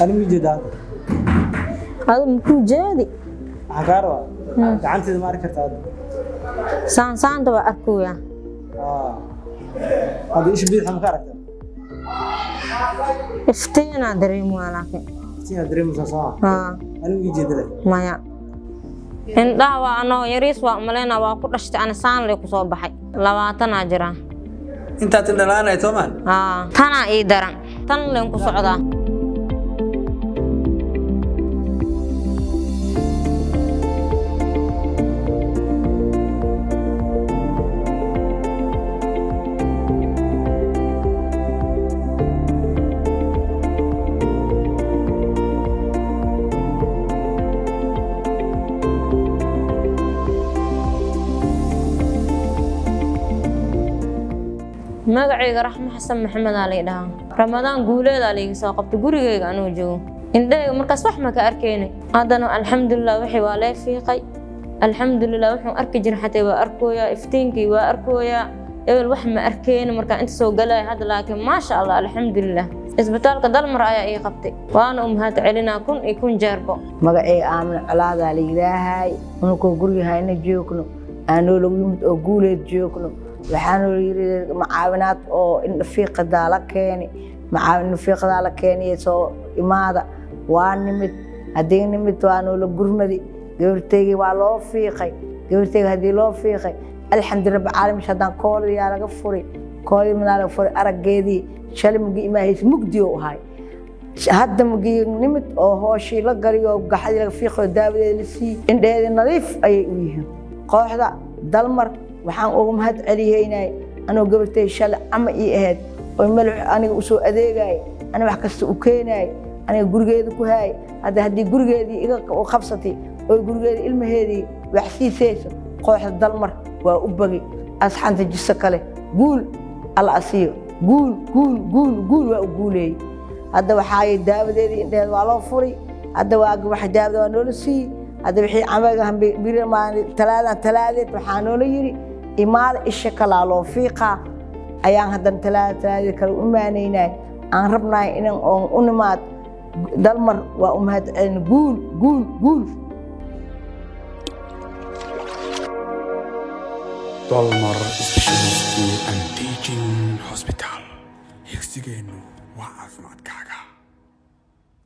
Ani ma jeedaa? Adu makuu jeedi. Waxaan kaa rabaa, gacanteeda ma arki kartaa hadda? Saan saanta waa arkooyaa. Aa. Hadda isha bidixda ma ka aragtaa? Iftiinaa dareemuyaa laakiin. Iftiinaa dareemaysaa, soo ma? Haa. Ani ma jeeda leh? Maya, indhaha waa anoo yariis waa umaleynaa, waa ku dhashtay ana saan lay kusoo baxay. 20-aa jiraa. Intaad indhalaanay soomaan? Haa, tanaa ii daran, tan leen ku socdaa. Magacayga Raxmo Xasan Maxamed aa lay dhahaa. Ramadaan guuleedaa layga soo qabtay gurigayga anuu joogo. Indhahayga markaas wax ma ka arkayni. Haddana alxamdulilah, wixii waa lay fiiqay, alxamdulilah. Wuxuu arki jiray xataa waa arkooyaa, iftiinkii waa arkooyaa. Ebel wax ma arkeyni markaa inta soo galaya hadda, laakiin maasha Allah, alxamdulilah. Isbitaalka Dalmar ayaa ii qabtay, waana u mahad celinaa kun iyo kun jeerbo. Magacayga Aamin Colaadaa la yidhaahay. Unukoo guriga hayna joogno, aanoo lagu yimid oo guuleed joogno, waxaanoo yidhi macaawinaad oo indhafiiqadaa la keeni, macaawin indhafiiqadaa la keeniye, soo imaada. Waa nimid. Haddii nimid, waa noola gurmadi. Gabarteygii waa loo fiiqay. Gabarteyga haddii loo fiiqay, alxamdu rabbi caalamiin. Haddaan kooladiyaa laga furi, kooladii madaa laga furi. Araggeedii shalay mugi imaahaysa mugdi oo ahay. Hadda mugii nimid oo hooshii la galiyo, gaxadii laga fiiqayo, daawadeeda la siiyey, indheheedii nadiif ayay u yihiin. Kooxda Dalmar waxaan uga mahad celiyeynay anoo gabartay shalay ama ii ahayd oo malax aniga u soo adeegay, aniga wax kasta u keenay, aniga gurigeeda ku haay. Hadda haddii gurigeedii iga qabsatay oo gurigeeda ilmaheedii wax siisayso, kooxda Dalmar waa u bagi asxanta jiso kale. Guul alla asiiyo, guul, guul, guul, guul. Waa u guuleeyey. Hadda waxaa daawadeedii indheheed waa loo furay. Hadda waa wax daawada waa noola siiyey. Hadda wixii camaga talaadan talaadeed waxaa noola yidhi imaada, isha kalaa loo fiiqaa. Ayaan haddana talaada talaadeed kale u imaanaynay, aan rabnaay inan oon u nimaad. Dalmar waa u mahad celin. Guul, guul, guul. Dalmar Specialist and Teaching Hospital. Higsigeennu waa caafimaadkaaga.